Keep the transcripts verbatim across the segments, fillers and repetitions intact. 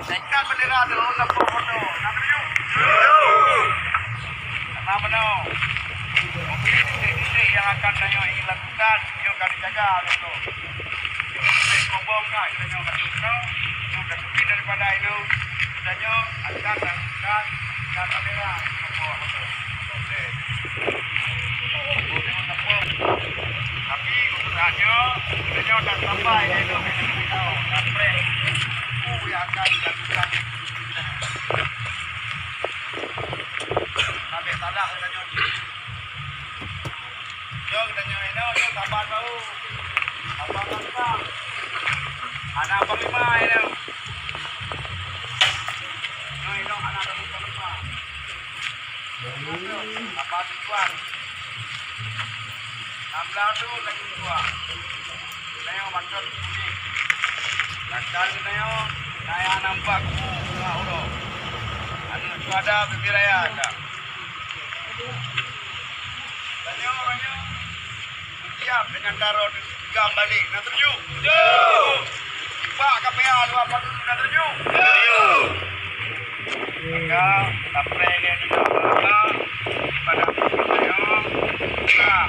Ikat bendera di dalam foto. Nak tunjuk? Karena benar. Okey, titik-titik yang akan tanyoe ingin lakukan, nyoe ka dijaga betul. Kobong ka kita nyoe masuk tu, nyoe ka tepi daripada itu, kita nyoe akan lakukan ikat bendera di foto. Tapi untuk saat nyoe, kita nyoe dah sampai di itu, kita nyoe dah sampai. Itu yang akan dilakukan. Sampai salah kita nyoe. Nyoe kita nyoe, nyoe, nyoe sabar baru. Sabar langkah. Hana panglima nyoe. Nyoe, nyoe hana panglima. Apa tujuan? Enam belas tu lagi dua. Nyoe maksud putih. Lakar nyoe, naya nampak kubu bunga uroe. Aneuk syuhada bibir raya ka. Tanyoe, tanyoe. Siap dengan tarot gam balik. Nak terjun? Terjun! Pak K P A dua empat tujuh nak terjun? Terjun! Maka, sampai dia juga berapa di pada kita, ya. Nah,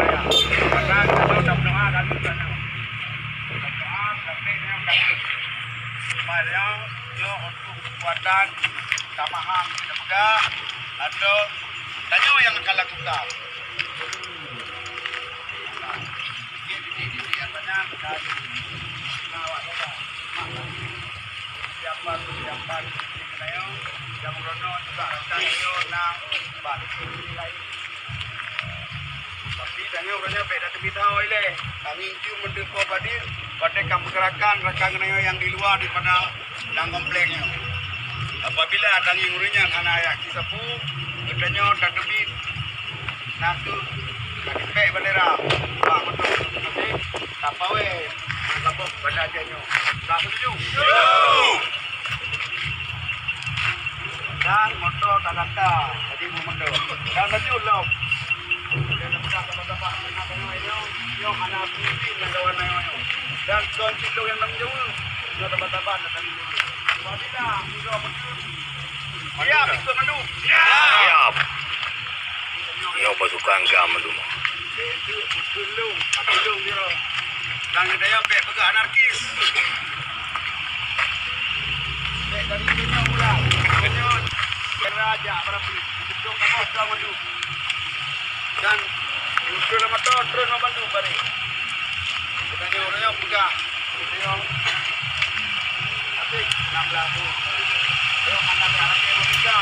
ya. Maka, kita dah berdoa dan juga berdoa sampai dia kata. Supaya dia untuk kekuatan tambahan kita pegang atau tanyoe yang akan lakukan. Persiapan-persiapan yang meunayong, nyang meurunoe juga rakan nyoe na bak lain. Tapi tanyoe uroe nyoe bèk tateubiet ilèe. Tangieng ju meudeuh Po Padum, watèe ka meugeurakan rakan geutanyoe nyang di luwa daripada lam komplek nyoe. Apabila tangieng ureueng nyan hana jak jisapeue, geutanyoe tateubiet na kheueh ka jipèk bendera bak moto, tapi tapawèe meusaboh banda jih nyoe. Ka setuju? Dan moto tadata, jadi meumandum. Dan laju lom. Dan teuka saban-saban, teuka tanyoe nyoe, nyoe hana peumimpin nyang kawan nyoe nyoe. Dan kon cit lôn nyang tanggung jaweueb, nyoe saban-saban nyang tanggung jaweueb. Apabila nyoe beutôi, siap ikot mandum. Siap. Nyoe pasukan gam mandum. Dan geutanyoe bèk peugah anarkis. Bèk dari dunia mula. Dunia raja berapi. Untuk apa kau maju? Dan usul motor terus membantu balik. Geutanyoe ureueng peugah. Geutanyoe habéh enam belas tu. Ayo, anak dia, anak dia,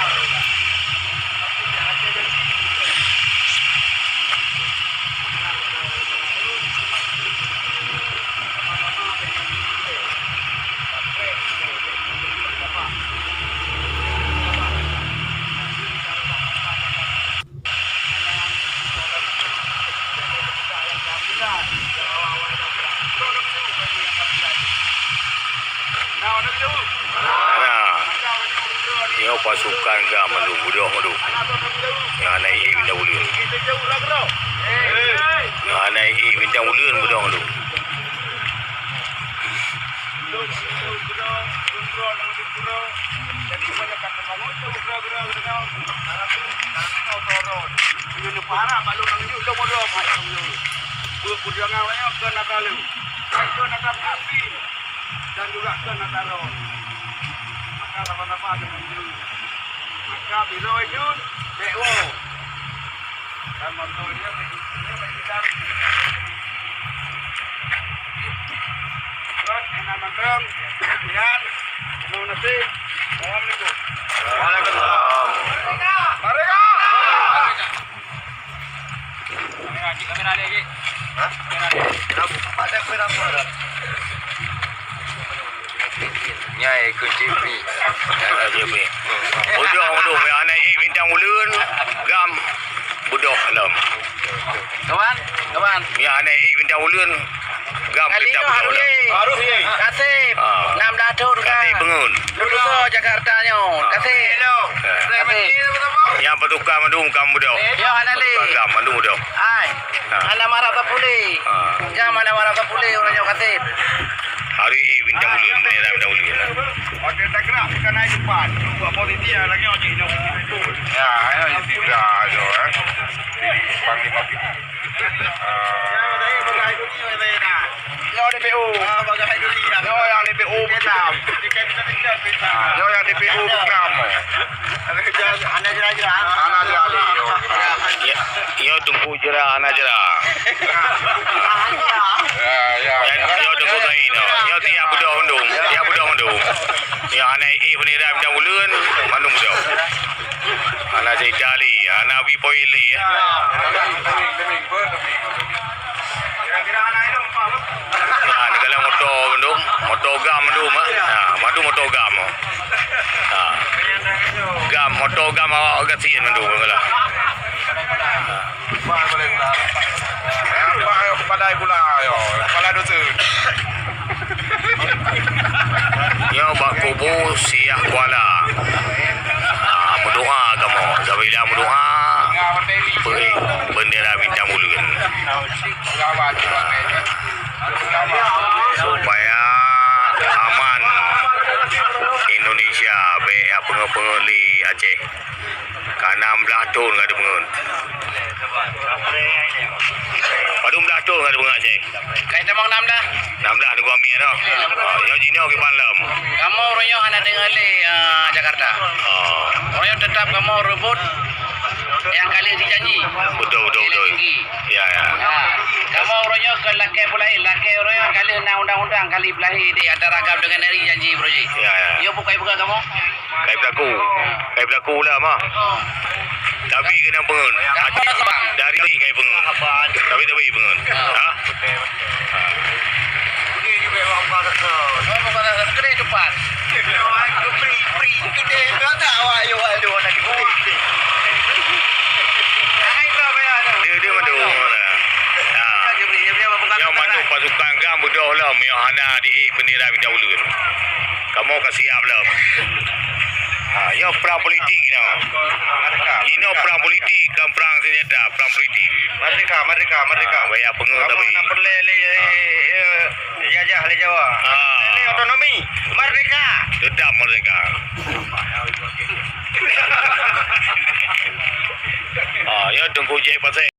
Nah, nyoe pasukan gam mandum, beudôh mandum. Nyang hana ék bintang buleuen. Nyang hana ék bintang buleuen, beudôh mandum. Dan juga keu Nasaron. Maka saban-saban deungon jih. Maka bila jeuet, bèk woe. Dan mantong dia bèk, dia bèk kita. Terus, enak mantong. Kemudian, terima kasih. Assalamualaikum. Waalaikumsalam. Merdeka! Kamera, cik, kamera dia, cik. Hah? Kamera dia. Kenapa? Ada kamera apa dah? Nyai kunci ni. Kunci ni. Beudôh, beudôh. Nyang hana ék bintang buleuen, gam beudôh lom. Kawan, kawan. Nyang hana ék bintang buleuen, gam kita beudôh lom. Harus, ye. Kasih. Ah. Enam belas tahun kan. Kasih bangun. Lulusoe Jakarta nyoe. Kasih. Kasih. Nyang peutukang mandum ka mudoh. Nyoe hana lé. Peutukang gam mandum mudoh. Hai. Ha. Hana marah tapulé. Ha. Gam hana marah tapulé ureueng nyoe kasih. Hari ini bintang buleuen, bendera bintang buleuen. Buat politik ya, lagi ojek hidup. Ya, ya, itu dah, tu, eh. Panglima. Ah. Nyoe D P O. Nyoe nyang D P O Vietnam. Ah, nyoe nyang D P O Vietnam. Hana jeulaih-jeulaih. Hana jeulaih. Ya, ya, Teungku Jera hana jera. Ya, ya. Nyoe Teungku Said nyoe. Nyoe tiap beudôh mandum, tiap beudôh mandum. Nyoe hana ék bendera bintang buleuen, mandum beudôh. Hana cerita lé, hana bri poin lé. Ha, neukalon moto mandum, moto GAM mandum, ha. Ha, mandum moto GAM. Ha. GAM, moto GAM awak gasien mandum neukalon. Ha. Padai gula, yo. Padai dusun. Nyoe bak kubu Syiah Kuala. Ah, meudoa kamoe. Sabila meudoa, beri bendera bintang buleuen. Supaya aman Indonesia, bèk ya peungeut-peungeut lé Aceh. Ka nam blaih thon ka dipeungeut. Padum blaih thon ka dipeungeut Aceh? Ka tamong nam dah. Nam blaih nunggu amir dah. Oh, nyoe jinoe kiban lom. Kamoe uroe nyoe hana deungoe lé, eh, Jakarta. Oh. Uroe nyoe teutap kamoe reubot nyang ka lheueh jijanji. Betul, betul, betul. Ya, ya. Ha. Kamoe uroe nyoe keu lakèe peue laén, lakèe uroe nyoe ka lheueh na undang-undang ka lheueh peulahé di antara GAM dengan RI janji uroe jih. Ya, ya. Nyoe bukai peugah kamoe. Kai beulaku. Kai beulaku lah mah. Tapi keuneuk peungeut. Dari kai peungeut. Tapi, tapi peungeut. Ha? Dia, dia mandum. Ha. Nyoe mandum pasukan GAM beudôh lom, nyoe hana di bendera bintang buleuen. Kamoe ka siap lom. Ha, nyoe prang politik nyoe. Inoe prang politik, kon prang senjata, prang politik. Merdeka, merdeka, merdeka. Ha, wayah peungeut. Kamoe tapi hana peureulèe lé, eh, jajah lé Jawa. Ha. Lé otonomi. Merdeka. Tetap merdeka. Ha, nyoe Teungku Jack Pasek.